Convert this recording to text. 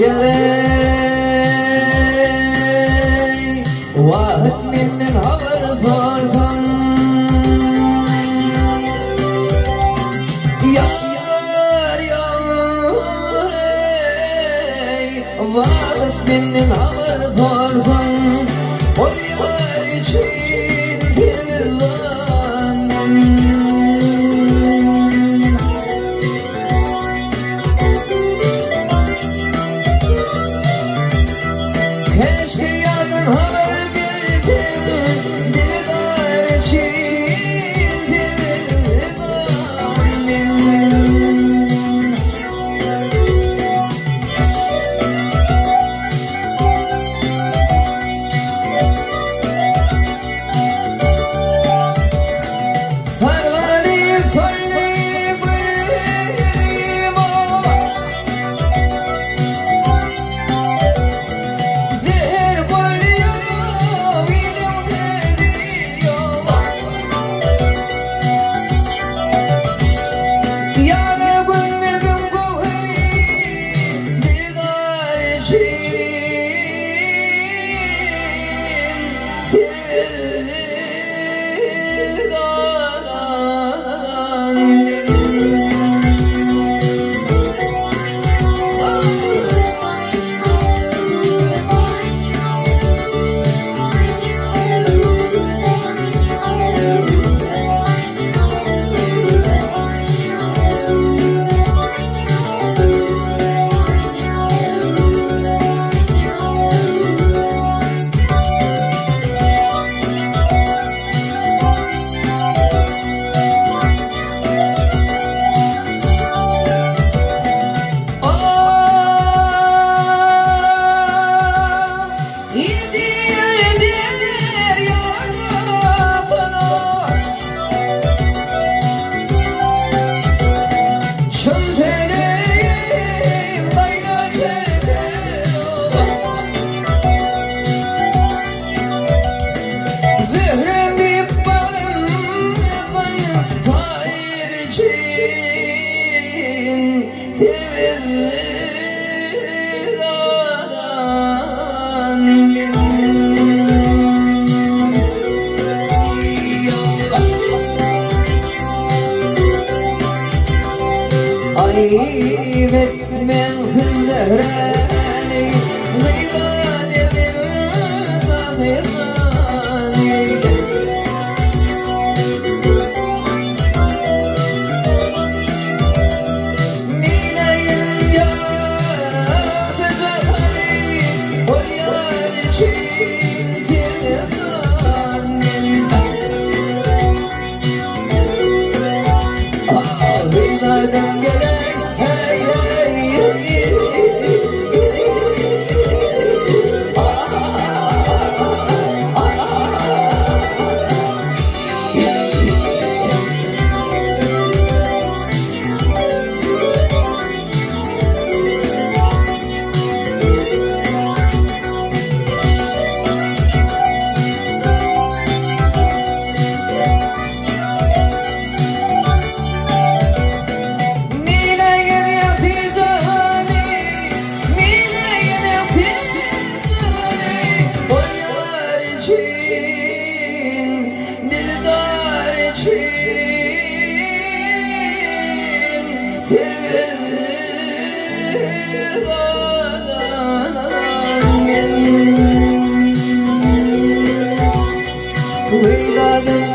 Ýareý, Wagt menden habar sorsaň. Ýar, ýareý, Wagt menden habar sorsaň. Ol ýar üçin sergezdanmyn. Keşke ýardan habar berseň, Dildar üçin sergezdan men. Sargalyp soldy gülüm Zäher bolýar iliň sözi Ýara gündiziň göwheri Dildar üçin Zöhrem diýip barym ýapan Taýyr üçin Terzidan men. Aýyp etmäň siz Zöhräni, Gybat ediň Tahyrany. Neýläýin ýagty jahany, Ol ýar üçin sergezdan men. Ahyzadam geler, heý, heý. Neýläýin ýagty jahany, Neýläýin ýagty jahany, Ol ýar üçin, dildar üçin, Sergezdan men. Weýladan.